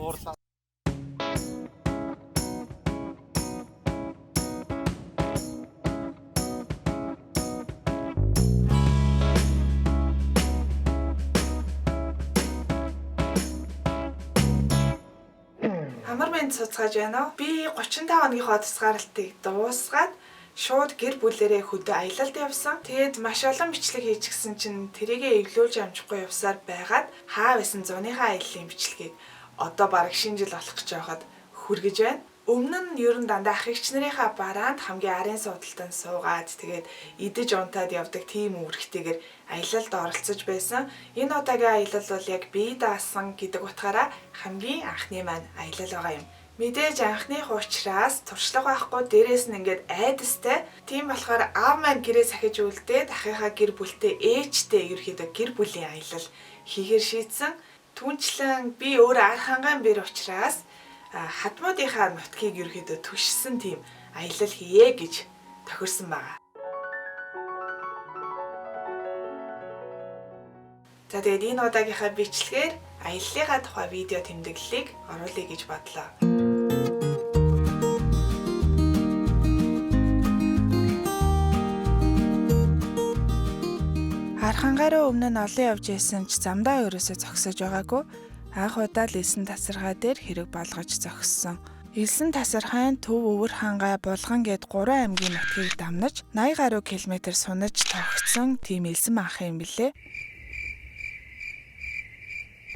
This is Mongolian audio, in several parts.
Уурлаа. Амар мэнд суцгааж байна уу? Би 35 хоногийнхоо тусгаарлалтыг дуусгаад шууд гэр бүлэрээ хөдөө аялалд явсан. Тэгээд маш олон бичлэг хийчихсэн чинь тэрийгэ эвлүүлж амжихгүй явсаар байгаад хаа байсан зуныхаа аяллаа бичлэгийг одоо бараг шинэ жил болох гэж байхад хүргэж байна. Өмнө нь ер нь дандаа ах эгч нарынхаа бараанд хамгийн арын суудалтанд суугаад тэгээд идэж унтаад явдаг тийм үүрэгтэйгээр аялалд оролцож байсан. Энэ удаагийн аялал бол яг бие даасан гэдэг утгаараа хамгийн анхны маань аялал байгаа юм. Мэдээж анхных учраас туршлага байхгүй, дээрээс нь ингээд айдастай. Тийм болохоор аав маань гэрээ сахиж үлдээд ахыхаа гэр бүлтэй ээжтэй ерөөхдөө гэр бүлийн аялал хийхээр шийдсэн. Түүнчлэн би өөрөө Архангайн бэр учраас хадмуудынхаа нутгийг ерөөхдөө түшсэн тийм аялал хийе гэж тохирсон байгаа. За тэгээд энэ удаагийнхаа бичлэгээр аяллахаа тухай видео тэмдэглэлийг оруулъя гэж бодлоо. Архангай руу өмнө нь олон явж байсан ч замдаа ерөөсөө зогсож байгаагүй. Анх удаа л элсэн тасархай дээр хэрэг болгож зогссон. Элсэн тасархайн Төв Өвөр хангай Булган гээд 3 аймгийн нутгийг дамнаж 80 гаруй километр сунаж тогтсон тийм элсэн анх юм билээ.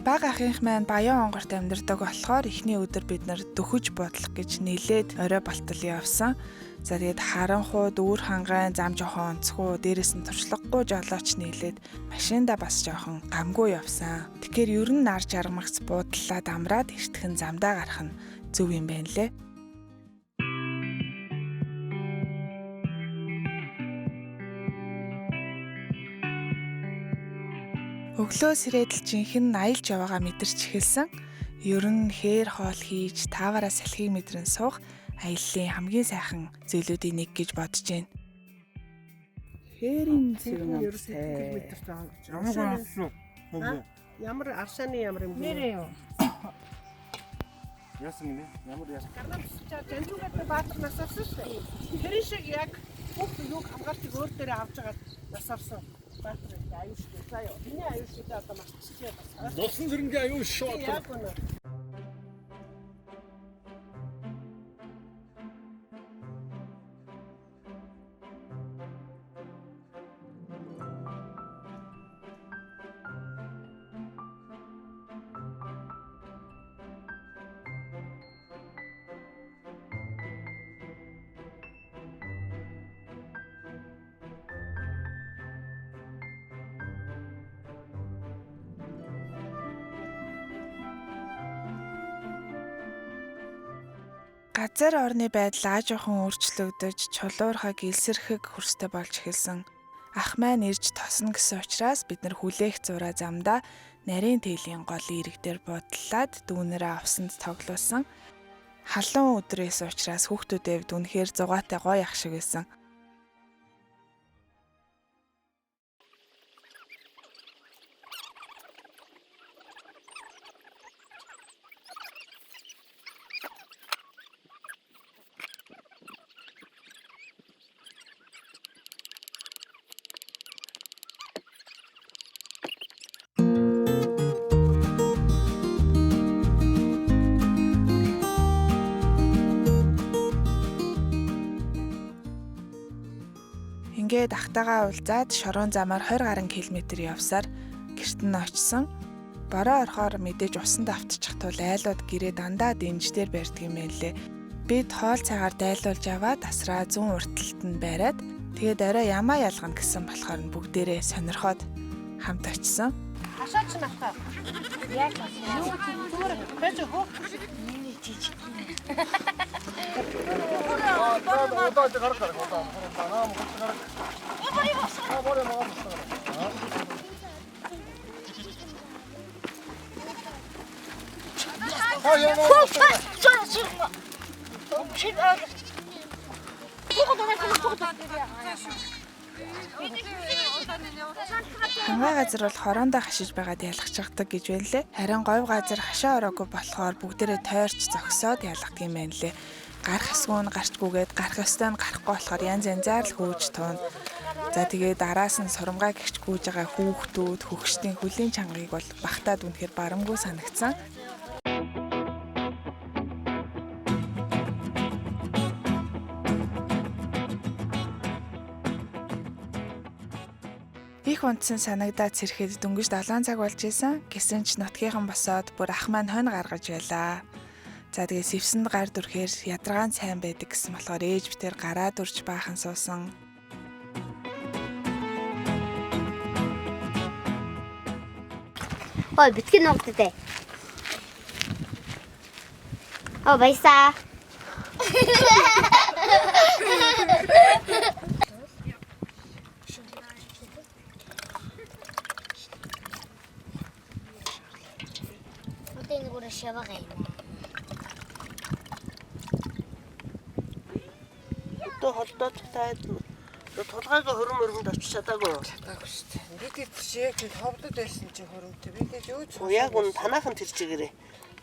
Баг ахынх маань Баян онгорт амьдардаг болохоор эхний өдөр бид нар дөхөж бодлох гэж нилээд орой болтол явсан. За тэгээд харанхуй, дүүр хангайн зам жоохон онцгүй, дээрээс нь туршлагагүй жолооч нийлээд машинда бас жоохон гамгүй явсан. Тэгэхээр ер нь нар жаргамагц буудлаа дамраад эртхэн замдаа гарах нь зөв юм байна лээ. Өглөө сэрээд л жинхэнэ аялж яваагаа мэдэрч эхэлсэн. Ер нь хээр хоол хийж тааваараа салхийг мэдрэн суух аяллаа хамгийн сайхан зүйлүүдийн нэг гэж бодож байна. Хээрийн цэвэн амттай. Ямар гоёсон. Ямар аршааны ямар юм бэ? Нэрээ юу? Яасан гинэ? Ямар яасан? Гарнаа бисчаа жанжуугаад баатар нас орсон шүү дээ. Тэр шиг яг бүх юг хамгаалтыг өөр дээрээ авч байгаа нас орсон. Баатар аюул шүү дээ. За юу. Миний аюул шүү дээ одоо мартчихжээ бас. Нусан зэрэнгийн аюул шүү. Яг үнэ. Газар орны байдал аа жоохон өөрчлөгдөж, чулуурхаг элсэрхэг хөрстэй болж эхэлсэн. Ах маань ирж тосно гэсэн учраас бид нар хүлээх зураа замдаа нарийн тээлийн гол ирэг дээр буудлаад дүүнэрээ авсанд тоглуулсан. Халуун өдрөөс учраас хүүхдүүдээ дүнхээр зугаатай гоё ах шиг байсан. Ингээд ахтайгаа уулзаад шорон замаар 20 гаруй километр явсаар гэрт нь очсон. Бороо орохоор мэдээж усанд автчих тул айлууд гэрээ дандаа дэнж дээр барьдаг юм байлээ. Бид хоол цайгаар дайлуулж аваад асраа зүүн урталт нь бариад тэгээд орой ямаа ялгана гэсэн болохоор нь бүгдээрээ сонирхоод хамт очсон. Хашаач навхаа. Яг Юу зүгээр байж хөөх. миний жижиг. Одоо гар гар. Одоо наа мөн гар. Аа бороо маа. Аа яа. Хангай газар бол хороондоо хашиж байгаад ялгчихдаг гэж байна лээ. Харин говь газар хашаа ороогүй болохоор бүгдээрээ тойрч зогсоод ялгадаг юм байна лээ. Гарах эсгүү нь гарчгүйгээд гарах ёстой нь гарахгүй болохоор янз янзаар л хөөж туун. За тэгээд араас нь сурамгай гихч гүйж байгаа хүүхдүүд хөгшдийн хөлийн чангаыг бол багтаад үнэхээр барамгүй санагдсан. Их унтсан санагдаад сэрэхэд дөнгөж 7 цаг болж исэн. Гэсэн ч нутгийнхан босоод бүр ах маань хонь гаргаж байлаа. За тэгээ сэвсэнд гар дүрхээр ядаргаан сайн байдаг гэсэн болохоор ээж битэр гараа дүрж баахан суусан. Ой, битгий нуугдээ. Оо, баясаа. Одоо энэ гурав шавга юм. Одоо холдоод таад тулгаагаа хөрөм өргөнд очиж чадаагүй юу? Чадаагүй шүү дээ. Бид хэд яг ховдод байсан чинь хөрөмтэй. Бид хэд юу ч Оо яг үн танаахан тэр чигээрээ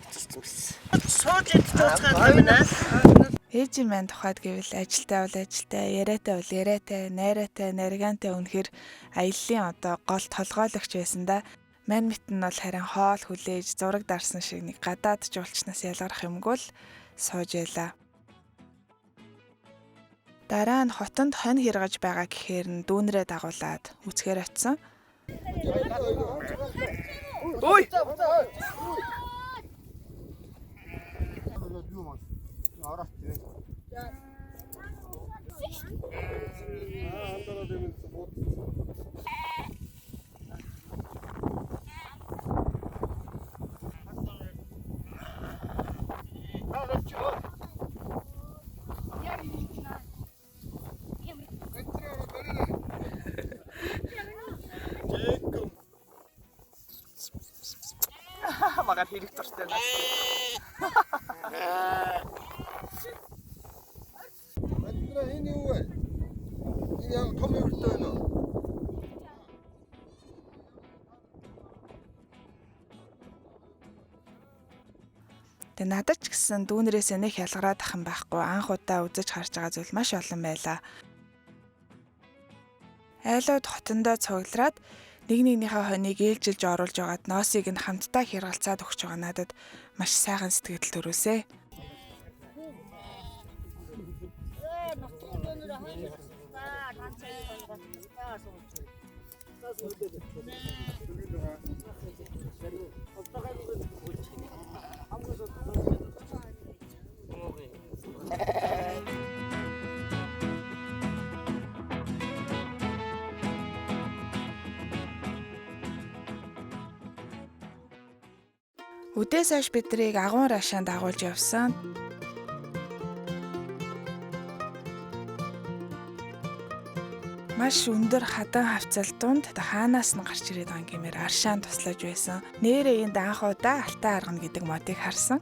хоцорсон байсан. Сууж идэж ууцгаад юм байна. Ээжийн маань тухайд гэвэл ажилтай бол ажилтай, яриатай бол яриатай, найраатай, наригаантай үнэхэр аяллаа одоо гол толгойлогч байсан да. Мань мэт нь бол харин хоол хүлээж зураг дарсан шиг нэг гадаад жуулчнаас ялгарх юмгүй л сууж байлаа. Дараа нь хотонд хонь хэргаж байгаа гэхээр нь дүүнрээ дагуулад үцгээр очисон. Ой. Ороод ирээ. Аа, андаараа дэмэл бууд. Магаар хэрэг дуртай нас. Бандра энэ юу вэ? Энэ яг том өвөртэй байна уу? Тэгээ надад ч гэсэн дүүнрээсээ нэх ялгараад ах юм байхгүй анх удаа үзэж харж байгаа зүйл маш олон байлаа. Айлууд хотондоо цуглараад нэг нэгнийхээ хонийг ээлжилж оруулж байгаад ноосыг нь хамтдаа хэргалцаад өгч байгаа надад маш сайхан сэтгэл төрүүлсэ. Үдээс хойш бидрийг агуун рашаан дагуулж явсан. Маш өндөр хадан хавцал дунд хаанаас нь гарч ирээд байгаа юм гэмээр аршаан туслаж байсан. Нээрээ энд анх удаа алтан аргана гэдэг модыг харсан.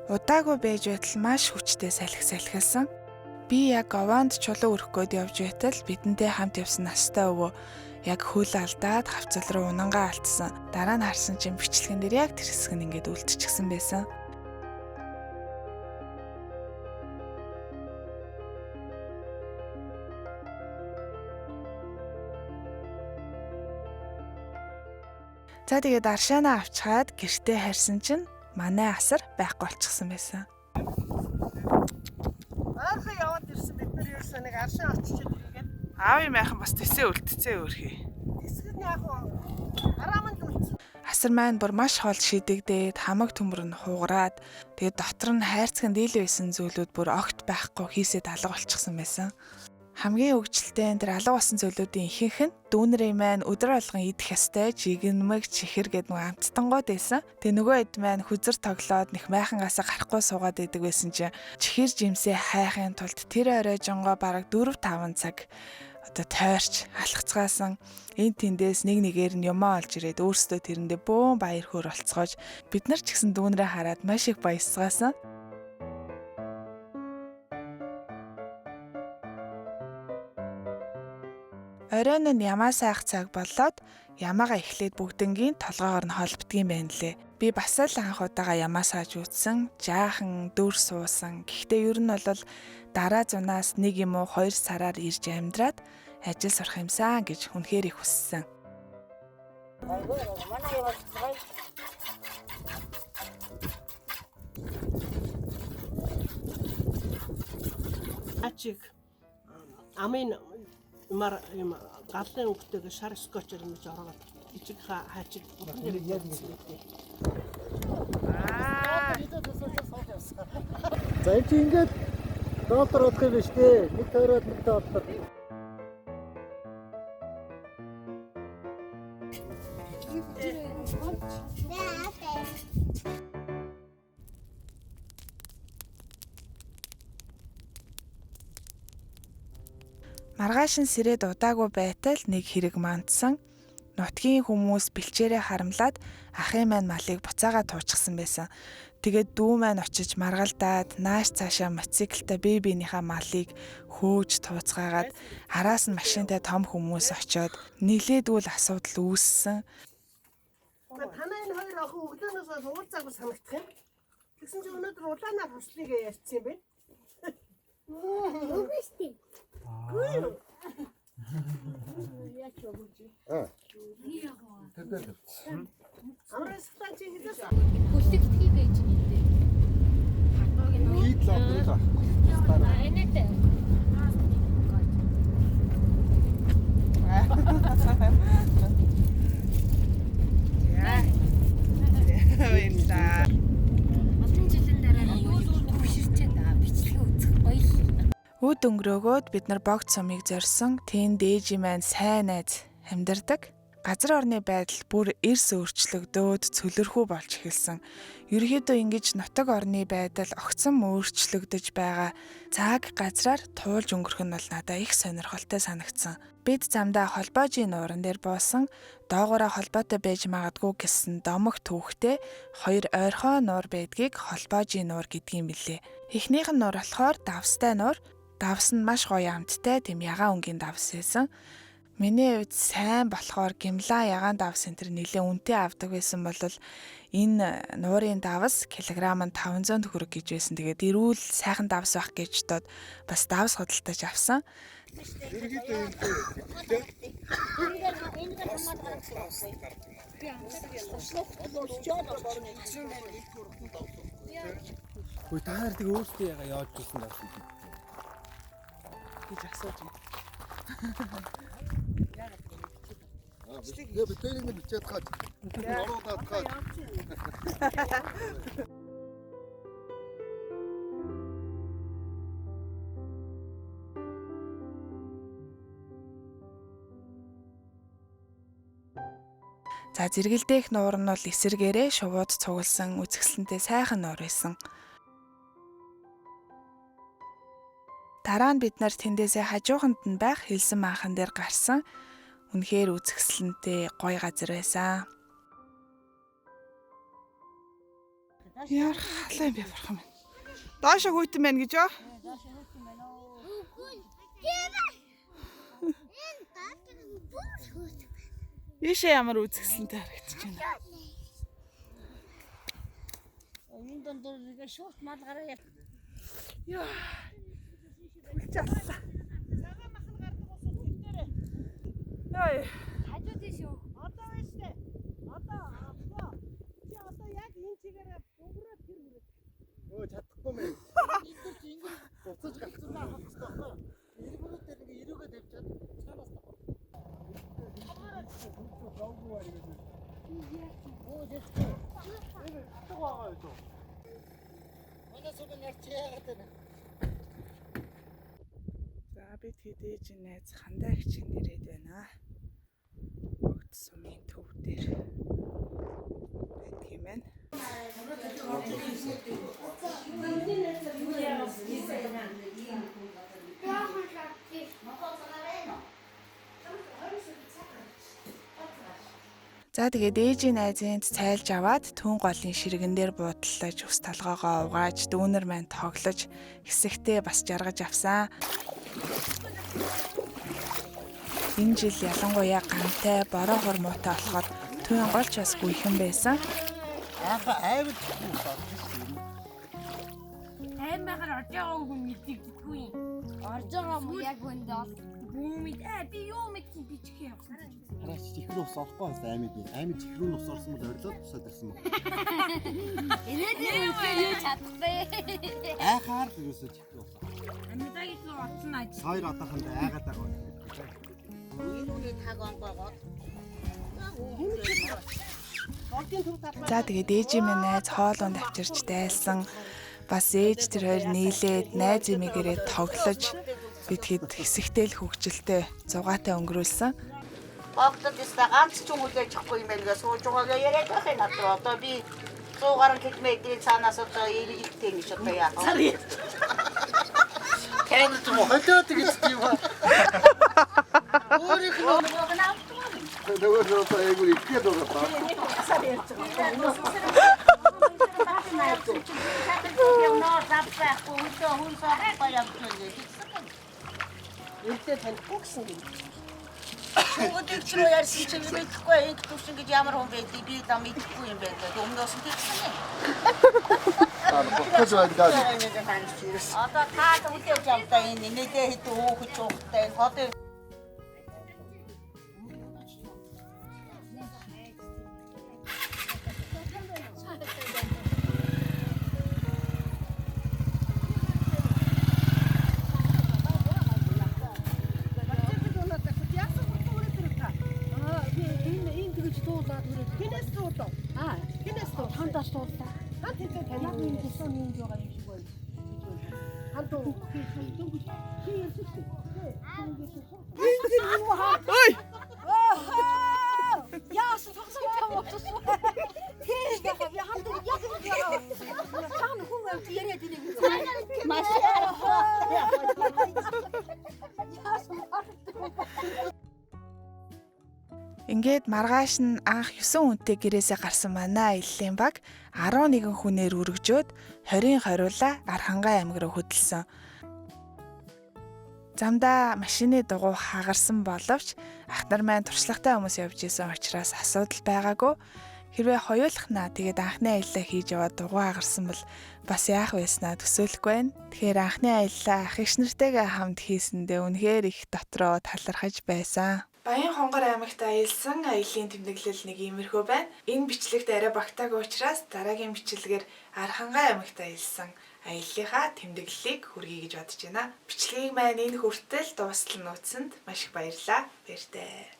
Удаагүй байж байтал маш хүчтэй салхи салхилсан. Би яг овоонд чулуу өрөх гээд явж байтал бидэнтэй хамт явсан настай өвөө яг хөл алдаад хавцал руу унангаа алдсан. Дараа нь харсан чинь бичлэгэн дээр яг тэр хэсэг нь ингээд үлдчихсэн байсан. За тэгээд аршаанаа авчгаад гэртээ харсан чинь манай асар байхгүй болчихсон байсан. Ойрхон яваад ирсэн бид нар ерөөсөө нэг аршин очиж иргээд Аавын майхан бас тэсээ үлдцээ өөрхий. хэсэг нь яг харааман л үлдсэн. Асар маань бүр маш хол шидэгдээд хамаг төмөр нь хугараад тэгээд дотор нь хайрцагт дийлэн байсан зүйлүүд бүр огт байхгүй хийсэд алга болчихсон байсан. Хамгийн хөгжилтэй энэ тэр алга болсон зүйлүүдийн ихэнх нь дүүнрийн маань өдөр болгон идэх ёстой жигнэмэг чихэр гэдэг нэг амттангууд байсан. Тэгээ нөгөө хэд маань хүзэр тоглоод нэх майхангаасаа гарахгүй суугаад идэг байсан чинь чихэр жимсээ хайхын тулд тэр оройжонгоо бараг 4 5 цаг одоо тойрч алхацгаасан энэ тэндээс нэг нэгээр нь юмаа олж ирээд өөрсдөө тэрэндээ бөөн баяр хөөр олцоож бид нар ч гэсэн дүүнрээ хараад маш их баясгаасан. Оройн нь ямаа сайх цаг болоод ямаага эхлээд бүгднгийн толгоогоор нь холбодгийн байна лээ. Би бас л анх удаага ямаа сааж үзсэн, жаахан дүр суусан. Гэхдээ ер нь бол дараа зунаас нэг юм уу 2 сараар ирж амьдраад ажил сурах юмсан гэж үнэхээр их хүссэн. Ачиг амын мар юм галын өнгөтэйг шар скотчер ингэж ороод ичиг хаачиг бурхан дээр яг нэг. За энэ чи ингээд доллар бодох юм биш үү? Нэг тойроод нэг доллар. Маргааш нь сэрээд удаагүй байтал нэг хэрэг мандсан. Нутгийн хүмүүс бэлчээрээ харамлаад ахын маань малыг буцаагаа туучихсан байсан. Тэгээд дүү маань очиж маргалдаад нааш цаашаа мотоциклтай бие биенийхээ малыг хөөж тууцгаагаад араас нь машинтай том хүмүүс очиод нилээдгүй л асуудал үүссэн. Танай энэ хоёр охин өглөөнөөс хойш уулзаагүй санагдах юм. Тэгсэн чинь өнөөдөр улаанаар хуслыг ярьсан юм байна. Үгүй шүү дээ. Тэр дээр тавьчихсан. Амрын чи хэзээ Бүлэгдгийг ээж нь идэв. Хийд л одоо л. Энэтэй. Олон жилийн дараа төвшөрчээд аа бичлэгээ үзэх гоё л. Үд өнгөрөөгөөд бид нар богд сумыг зорьсон. Тэнд ээжийн маань сайн найз амьдардаг. Газар орны байдал бүр эрс өөрчлөгдөөд цөлөрхүү болж эхэлсэн. Ерөнхийдөө ингэж нутаг орны байдал огцом өөрчлөгдөж байгаа цаг газраар туулж өнгөрөх нь бол надад их сонирхолтой санагдсан. Бид замдаа холбоожийн нууран дээр буусан, доогоороо холбоотой байж магадгүй гэсэн домог түүхтэй хоёр ойрхон нуур байдгийг холбоожийн нуур гэдгийг билээ. Эхнийх нь нуур болохоор давстай нуур. Давс нь маш гоё амттай тийм ягаан өнгийн давс байсан. Миний хувьд сайн болохоор гимлаа ягаан давс энэ төр нэлээд үнэтэй авдаг байсан бол энэ нуурын давс килограмм нь 500 төгрөг гэж байсан. Тэгээд эрүүл сайхан давс байх гэж бодоод бас давс худалдаж авсан. Ерөнхийдөө юм Хөөе та нар тэг өөрсдөө яга явж ирсэн байх юм. гэж асууж байна. Тэгээ битэрийг нь бичээд хаач. Оруулаад хаач. За зэрэгэлдэх нуур нь бол эсэргээрээ шувууд цугласан үзэсгэлэнтэй сайхан нуур байсан. Дараа нь бид нар тэндээсээ хажууханд нь байх хэлсэн манхан дээр гарсан. Үнэхээр үзэсгэлэнтэй гоё газар байсан. Яар халаа юм бэ бурхан минь. Доошо хүйтэн байна гэж юу? Энэ даатгын бүр хөөт. Ийшээ ямар үзэсгэлэнтэй харагдаж байна. Энэ донд шууд мал гараа яа. Яа. Түлж аллаа. Цагаан мах нь гардаг ус үтгэрээ. Яа. Хажуу тийш юу? Одоо байна штэ. Одоо авлаа. Чи одоо яг энэ чигээрээ өнгөрөөд тэр хүрээ. Өө чадахгүй мэн. Энд чи ингэж буцаж галзуу авах хэрэгтэй байхгүй юу? Иргүүрүүд дээр ингээ эрүүгээ тавьчаад цаанаас давхар. Энэ татдаг байгаа юу? Манай сүмэн нэр чи яагаад вэ? За бид хэд ээж найз хандаа их чинь ирээд байна. Богд сумын төв дээр байдаг юм байна. За тэгээд ээжийн найзынд цайлж аваад түн голын ширгэн дээр буудаллаж ус толгоогоо угааж дүүнер маань тоглож хэсэгтээ бас жаргаж авсан. Энэ жил ялангуяа гантай, бороо хор муутай болохоор түүн голч бас гүйхэн байсан. Ааха аймаг ус орж ирсэн. Аймаагаар орж байгаа хүн мэддэггүй юм. Орж байгаа юм яг үндэ ол. Бүү мэд. Аа би юу мэдсэн би чих явсан. Хараач чих рүү ус орохгүй байсан аймаг. Аймаг чих рүү ус орсон бол орилоод тусаад ирсэн баг. Инээд юу чадахгүй. Айхаар л ерөөсөө чих рүү ус. Амьдагийн руу оцсон аж. Хоёр одоохондоо айгаад байгаа юм. Энэ үний таг онгоогоод. За тэгээд ээжийн минь найз хоолунд авчирч дайлсан. Бас ээж тэр хоёр нийлээд найз эмээгээрээ тоглож бид хэд хэсэгтэй л хөгжилтэй зугаатай өнгөрүүлсэн. Богдод өстө ганц ч юм үлээж чадахгүй юм байна гээ сууж байгаагаа яриад байх юм надад. Одоо би 100 гаруй километрийн цаанаас одоо ирэлттэй гэж одоо яах вэ? Та нар ч юм уу холиод гэж тийм ба. Өөрийнх нь нөгөө нь одоо айгуур итгэхэд байгаа ба. Эрдээ танихгүй гэсэн юм. Шүүгүүдийг ч рүү ярьсан чинь мэдэхгүй ингэ төвшин гэж ямар хүн байдгийг би л мэдэхгүй юм байна гэдэг. Өмнөөс нь тэгсэн юм. Бодож байна даа. Одоо та л үлээж явдаа энэ нэгээ хэд өөхөж уухтай энэ хотын Яасан хурдан хүрээд ирэв та? Аа би энэ энэ тэгж дуулаад хүрээд Хинээс дуулав? аа Хинээс дуулав? хандаас дууллаа. Хан тэнцээ Яг таних энэ тусаа минь байгаа юм шиг байна. Хан дуу. Дөнгөж чи ярьсан шүү дээ. Энэ тэр юу хаа? Ой! Яасан сагсан юм болчихсон. Тэр яг би ханд яг ингэ яа. Цаана хүн авч яриад энийг. маш арга. Яасан Ингээд маргааш нь анх 9 хүнтэй гэрээсээ гарсан манай аяллаа баг 11 хүнээр өргөжөөд 20-ын хориулаа Архангай аймаг руу хөдөлсөн. Замдаа машины дугуй хагарсан боловч ах нар маань туршлагатай хүмүүс явж исэн учраас асуудал байгаагүй. Хэрвээ хоёулахнаа тэгээд анхны аяллаа хийж яваад дугуй хагарсан бол бас яах байснаа төсөөлөхгүй байна. Тэгэхээр анхны аяллаа ах эгч нартайгаа хамт хийсэндээ үнэхээр их дотроо талархаж байсан. Баян хонгор аймагт аялсан аяллаа тэмдэглэл нэг иймэрхүү байна. Энэ бичлэгт арай багтаагүй учраас дараагийн бичлэгээр Архангай аймагт аялсан аяллахаа тэмдэглэлийг хүргэе гэж бодож байна. Бичлэгийг маань энэ хүртэл дуустал нь үзсэнд маш их баярлалаа. Баяртай.